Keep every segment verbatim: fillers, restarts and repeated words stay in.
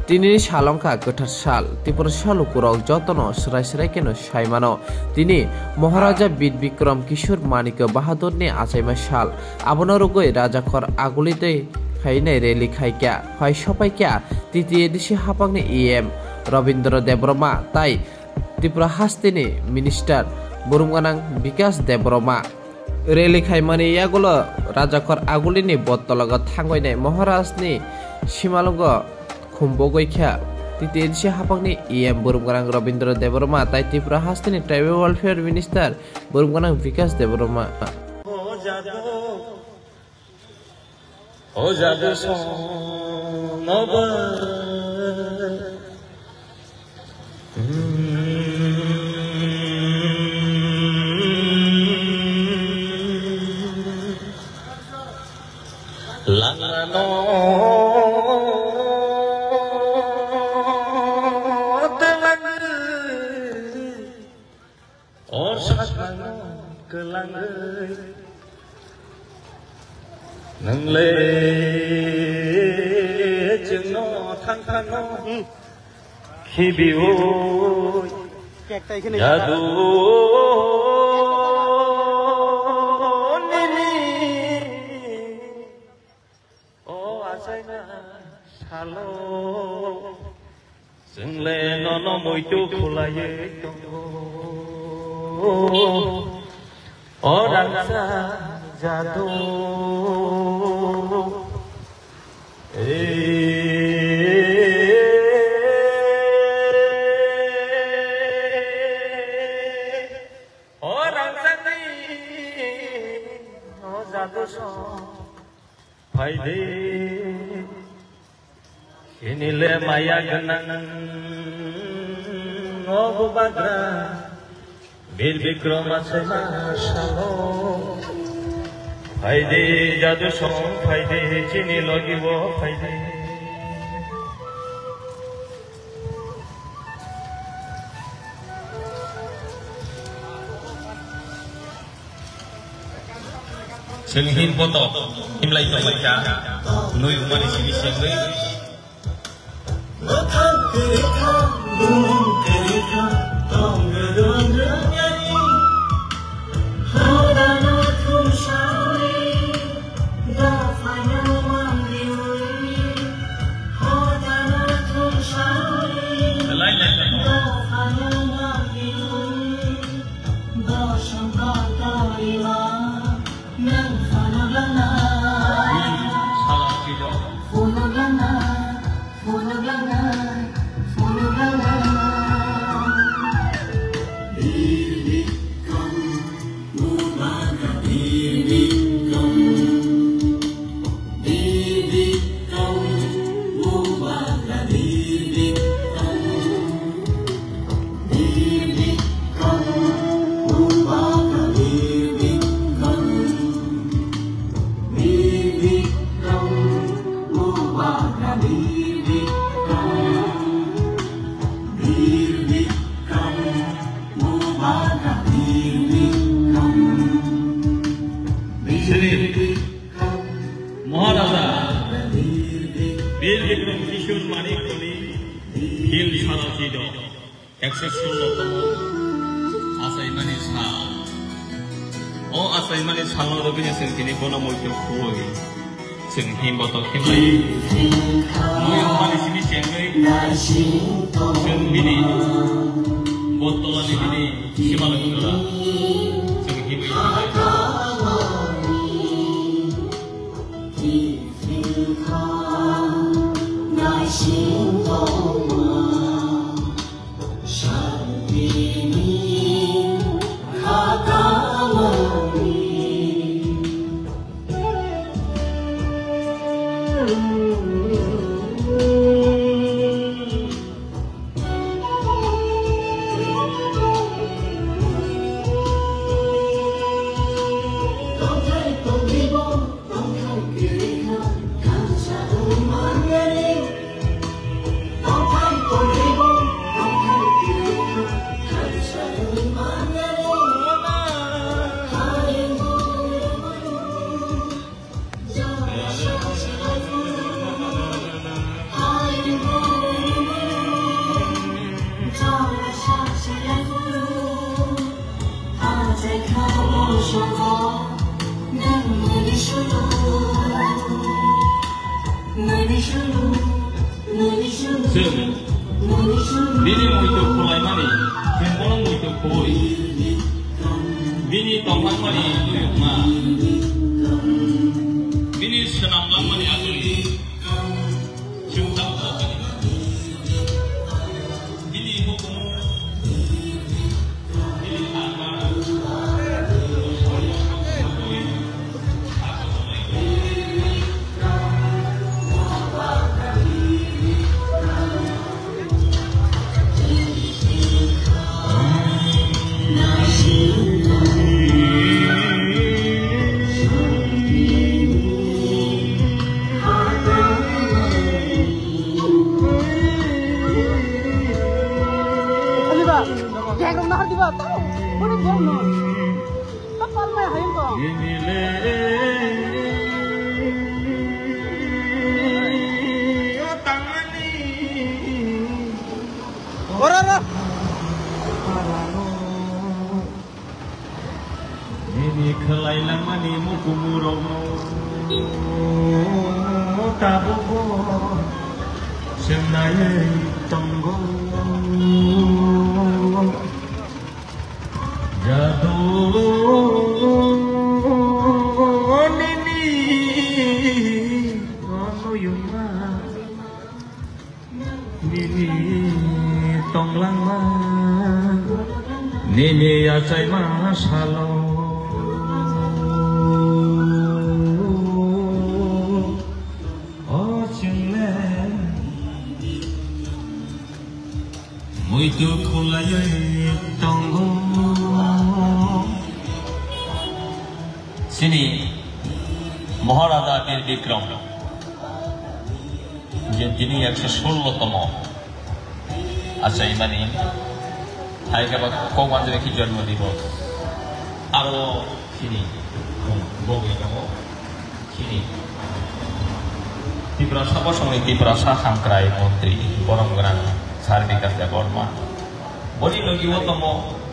Tinini sal wngkha kwthar sal. Tiprasa lukurok jotono swrai swrai kheno sai mano. Tini Maharaja Bir Bikram Kishore Manikya Bahadurni achaima sal. Abono rwgwi Rajakhor Aguli tei khainai rally khaikha. Phai sophaikha T T A D C haphangni E M Rabindra Debbarma tai Tripura hasteni Minister Burumganang Bikas Debbarma. Rally khaimani yagulo Rajakhor Agulini bottologo thangwi nai Maharajni simalwngo khumbogwi kha T T A D C haphangni E M Burumganang Rabindra Debbarma tai Tripura hasteni Tribal Welfare Minister Burumganang Bikas Debbarma. O jadu song nobar. Langmano telang. O sakno kwlangwi nwng le chwngno thang thangno khibiwi jadu nini. O achaina salo chwngle nono muitu khulaiwi tongo. O rangchak jadu. O rangchakni o jadu song. Phaidi, chini le maya gwnang o bubagra, Bir Bikram achaima salo. Phaidi, jadu song phaidi, chini logi o phaidi. Chwng him poto himlai tonglaikha, nui wngmani simi sengwi. Maharaja Bir Bikram Kishore Manikya ni hil sara chido. Ekso sullo tongmo achaimani sal. O achaimani salno rwgwino chwng tini bono moito khuwi chwng himbo tong himlai. Mui wngmani simi chengwi chwng bini botolani bini simalwng wngkha. Chwng himwi tonglaikha. Bini muitu khulaimani, bono muitu khoi. Bini tongthangmani muyukma. Bini swnamlangmani aguli. Chwng tabukha. Bini hukumu. Aliba, gang rok nahar diba, tao, boni gang no. Tapal mai hayung ko. Ora, ora. Nini khwlai langmani mukumu rokno tabukbo swngnaiwi tongo. Jadu nini ronuyungma. Nini tonglangma, nini achaima salo. O chwngle muitu khulaiwi tongo. Chini Maharaja Bir Bikram. Je tini ekso sullo tomo achaimani, hai khe ba kok manjak khe jonmo dibos. Aro chini bogwi tongo, chini Tiprasa bosongni Tiprasa hamkrai montri borom gwnang Sir Bikash Debbarma. Boni logi o tongo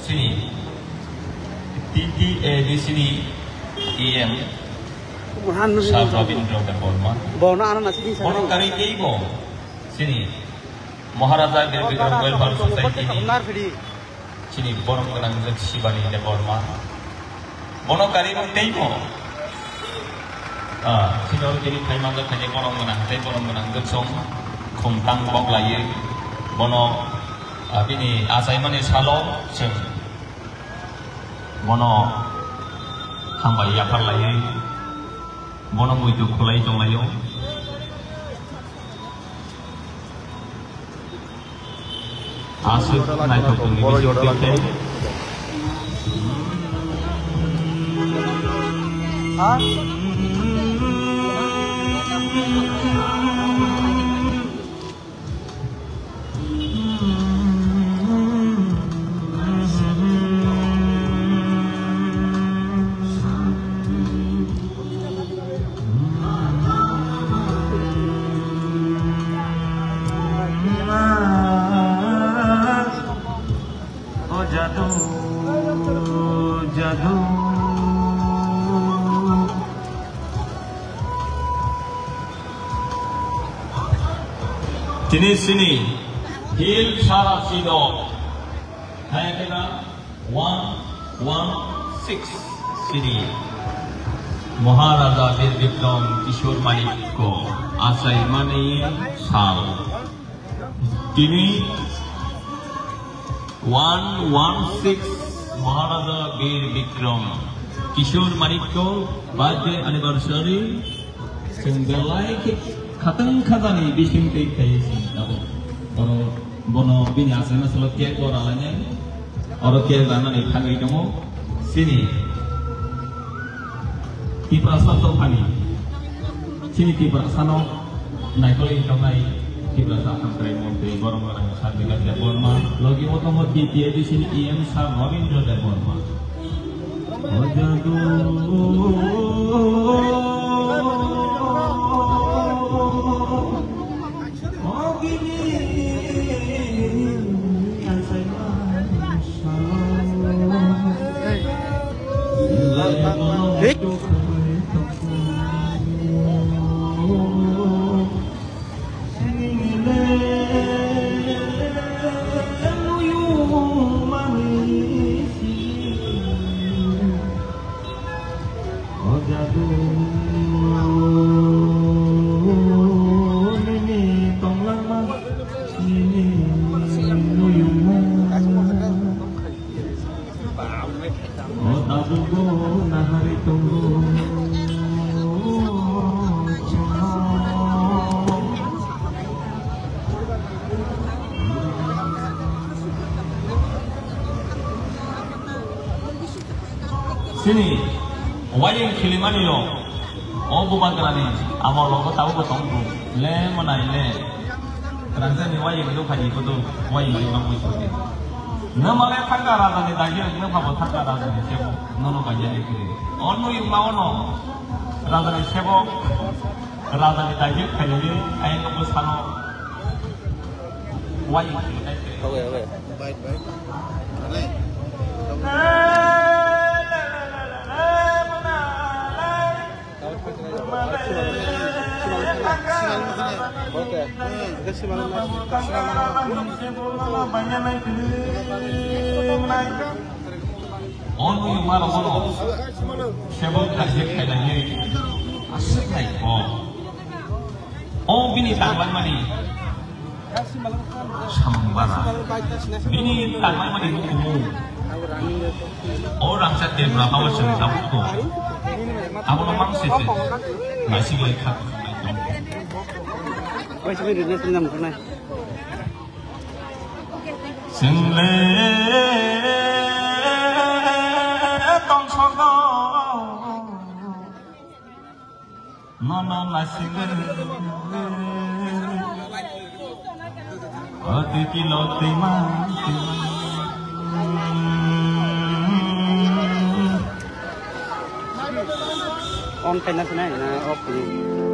chini T T A D C ni E M Sir Rabindra Debbarma. Bono ano na sini. Bono kari tei bo chini Maharaja Bir Bikram Welfare Society ni chini borom gwnang jwk Shivani Debbarma. Bono kari bo tei bo. Ah, chini oro tini phai manjak khaini borom gwnang tei borom gwnang jwk song khum tang bok laiwi. Bono, ah, bini achaimani salo chwng bono hambai yaphar laiwi. Bono muitu khulai tonglaio. Aswk naithok tongni bising twi tei. O jadu, jadu. Tini sini hil sara sido. Hai kena one one six sini Maharaja Bir Bikram Kishore Manikko achaimani sal. Tini one one six Maharaja Bir Bikram Kishore Manikko birthday anniversary. Chwng belai khe khatang khajani bising twi khai chwng abo. Oro bono bini achaima salo cake bo ralainai. Oro cake ranani thangwi tongo. Chini Tiprasa dophani, chini Tiprasano naikolwi tongnai Tiprasa hamkrai montri borom gwnang Sir Bikash Debbarma, logi o tongo T T A D C ni E M Sir Rabindra Debbarma. O jadu, o gini, achaima salo. Thik. Sini wayang khilimani rok, o bubagrani amo logo tabukbo tongkhu, le mwnai le. Rangchakni wayang rok hai koto wayang rok nang muitu. Nwma le thangka rajani daijak, nwpha bo thangka rajani sebok, nono kaijani kiri. O nuyung ma ono rajani sebok, rajani daijak khainani ayang bo sano wayang khilinai kiri. Oke, oke. Baik, baik. Alai. O nuyung ma rok bono sebok kaijak khainani aswk nai kok. O bini tanglaimani samung bara. Bini tanglaimani nukhungo. O rangchak debra hawa chwng tabukbo. Abono mang se se. Naisik lai kha. Chwng le tongsogo. Nono naisingwi. O twi twi lo twi ma, twi ma. On khaina sinai na off khaina?